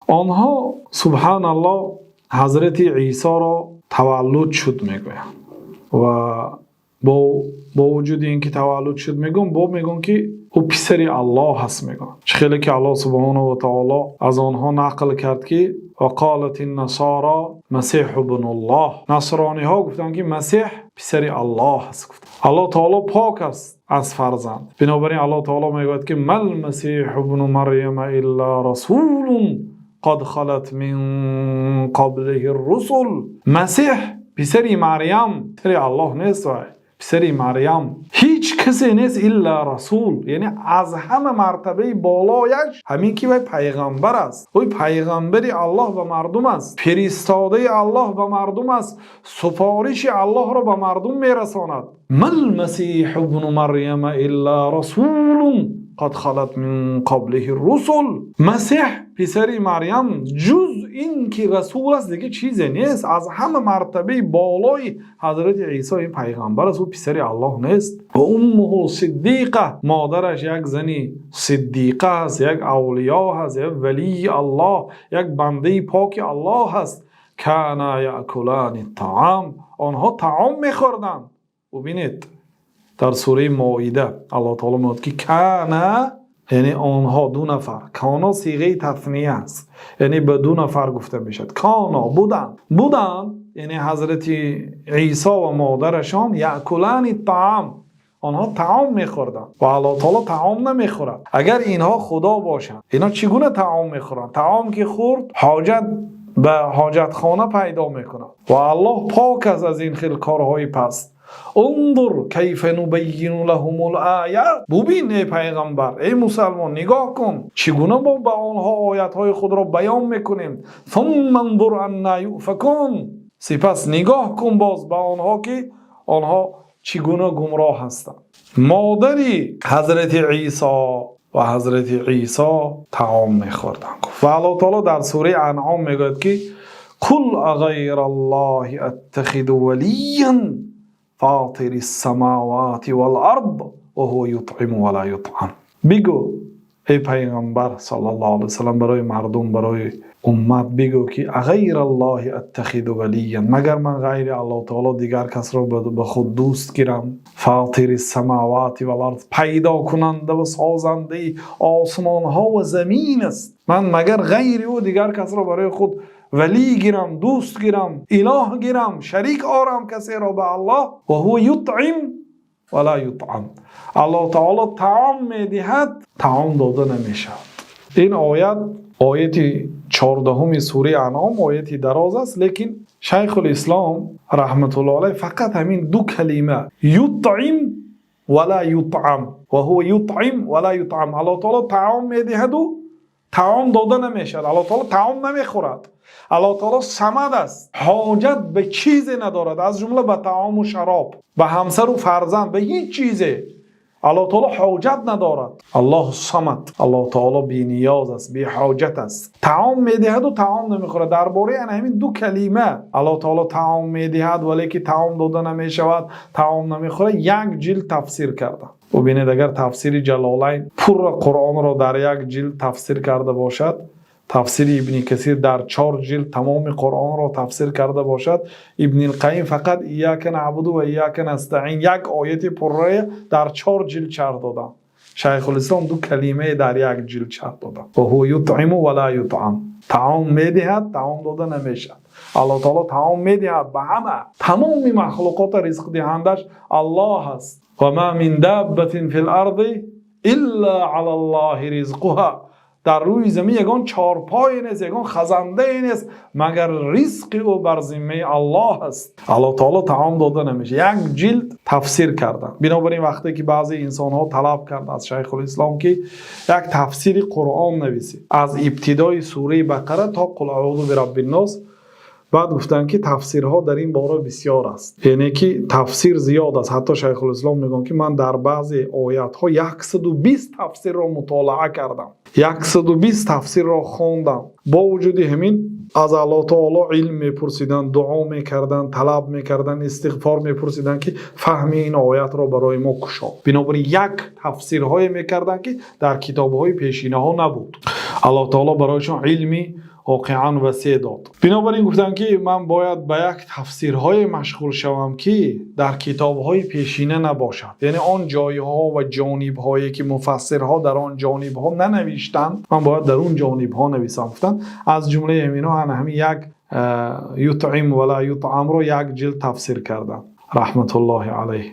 Онҳо, субҳаналлоҳ, Ҳазрати Исоро таваллуд шуд мегӯянд ва бо вуҷуди ин ки таваллуд шуд мегӯям, бо мегӯям ки ӯ писари Аллоҳ аст мегӯянд. Чӣ хеле ки Аллоҳ субҳонаҳу ва таъоло аз онҳо нақл кард, ки وقالت النصارى المسيح ابن الله, насрониҳо гуфтанд, ки Масеҳ писари Аллоҳ аст. Гуфтанд. Аллоҳ таъоло пок аст аз фарзанд. Бинобар ин Аллоҳ таъоло мегӯяд, ки ما المسيح ابن مريم إلا رسول قد خلت من قبله الرسل. Масеҳ писари Марьям, писари Аллоҳ нест, вай писари Марьям ҳеҷ касе нест, إلا رسول, яъне аз ҳама мартабаи болояш ҳамин ки вай пайғамбар аст. Ӯ пайғамбари Аллоҳ ба мардум аст, фиристодаи Аллоҳ ба мардум аст, супориши Аллоҳро ба мардум мерасонад. ما المسيح ابن مريم إلا رسول قد خلت من قبله الرسل. Масеҳ писари Марьям ҷуз ин ки расул аст, дига чизе нест. Аз ҳама мартабаи болои Ҳазрати Исо ин пайғамбар аст, ӯ писари Аллоҳ нест. وأمه صديقة, модараш як зани сиддиқа аст, як авлиё ҳаст, як валии Аллоҳ, як бандаи поки Аллоҳ аст. كانا يأكلان الطعام, онҳо таом мехӯрданд. Бубинед, дар сураи Моида Аллоҳ таоло мегӯяд, ки كانا, яъне онҳо ду нафар. كانا сиғаи тасния аст, яъне ба ду нафар гуфта мешавад. كانا буданд, буданд, яъне Ҳазрати Исо ва модарашон. يأكلان الطعام, онҳо таом мехӯрданд ва Аллоҳ таоло таом намехӯрад. Агар инҳо худо бошанд, инҳо чӣ гуна таом мехӯранд? Таом ки хӯрд, ҳоҷат ба ҳоҷатхона пайдо мекунад ва Аллоҳ пок аст аз ин хел корҳои паст. انظر كيف نبين لهم الآيات, бубин, эй пайғамбар, эй мусалмон, нигоҳ кун, чӣ гуна мо ба онҳо оятҳои худро баён мекунем. ثم انظر أنى يؤفكون, сипас нигоҳ кун боз ба онҳо, ки онҳо чӣ гуна гумроҳ ҳастанд. Модари Ҳазрати Исо ва Ҳазрати Исо таом мехӯрданд. Ва Аллоҳ таоло дар сураи Анъом мегӯяд, ки قل أغير الله أتخذ وليا فاطر السماوات والأرض وهو يطعم ولا يطعم. Бигӯ, эй пайғамбар саллаллоҳу алайҳи васаллам, барои мардум, барои уммат бигӯ, ки أغير الله أتخذ وليا, магар ман ғайри Аллоҳ таоло дигар касро ба худ дӯст гирам? فاطر السماوات والأرض, пайдокунанда ва созандаи осмонҳо ва замин аст. Ман магар ғайри ӯ дигар касро барои худ валӣ гирам, дӯст гирам, илоҳ гирам, шарик орам касеро ба Аллоҳ? وهو يطعم ولا يطعم, Аллоҳ таоло таом медиҳад, таом дода намешавад. Ин оят, ояти 14-уми сураи Анъом, ояти дароз аст, лекин Шайхулислом раҳматуллоҳ алайҳ фақат ҳамин ду калима يطعم ولا يطعم, وهو يطعم ولا يطعم, Аллоҳ таоло таом медиҳаду таом дода намешавад. Аллоҳ таоло таом намехӯрад. Аллоҳ таоло самад аст, ҳоҷат ба чизе надорад, аз ҷумла ба таому шароб, ба ҳамсару фарзанд, ба ҳеҷ чизе Аллоҳ таоло ҳоҷат надорад. Аллоҳ самад, Аллоҳ таоло бениёз аст, беҳоҷат аст. Таом медиҳаду таом намехӯрад. Дар бораи ана ҳамин ду калима, Аллоҳ таоло таом медиҳад, вале ки таом дода намешавад, таом намехӯрад, як ҷилд тафсир карда. Бубинед, агар тафсири Ҷалолайн пурра Қуръонро дар як ҷилд тафсир карда бошад, тафсири Ибни Касир дар чор ҷилд тамоми Қуръонро тафсир карда бошад, Ибнилқайим фақат إياك نعبد وإياك نستعين, як ояти пуррае дар чор ҷилд шарҳ доданд. Шайхулислом ду калимае дар як ҷилд шарҳ доданд: وهو يطعم ولا يطعم, таом медиҳад, таом дода намешавад. Аллоҳ таоло таом медиҳад ба ҳама, тамоми махлуқота ризқдиҳандаш Аллоҳ аст. وما من دابة في الأرض إلا على الله رزقها, дар рӯи замин ягон чорпое нест, ягон хазандае нест, магар ризқи ӯ бар зиммаи Аллоҳ аст. Аллоҳ таоло таом дода намешавад, як ҷилд тафсир карданд. Бинобар ин вақте ки баъзе инсонҳо талаб кард аз Шайхулислом, ки як тафсири Қуръон нависед аз ибтидои сураи Бақара то قل أعوذ برب الناس, баъд гуфтанд, ки тафсирҳо дар ин бора бисёр аст, яъне ки тафсир зиёд аст. Ҳатто Шайхулислом мегӯянд, ки ман дар баъзе оятҳо 120 тафсирро мутолаа кардам, 120 тафсирро хондам. Бо вуҷуди ҳамин аз Аллоҳ таоло илм мепурсиданд, дуо мекарданд, талаб мекарданд, истиғфор мепурсиданд, ки фаҳми ин оятро барои мо кушо. Бинобар ин як тафсирҳое мекарданд, ки дар китобҳои пешинаҳо набуд. Аллоҳ таоло барояшон илми Воқеан васеъ дод. Бинобар ин гуфтанд, ки ман бояд ба як тафсирҳое машғул шавам, ки дар китобҳои пешина набошад, яъне он ҷойҳо ва ҷонибҳое, ки муфассирҳо дар он ҷонибҳо нанавиштанд, ман бояд дар он ҷонибҳо нависам, гуфтанд. Аз ҷумлаи ҳаминҳо ҳамин як يطعم ولا يطعم ро як ҷилд тафсир карданд, раҳматуллоҳи алайҳ.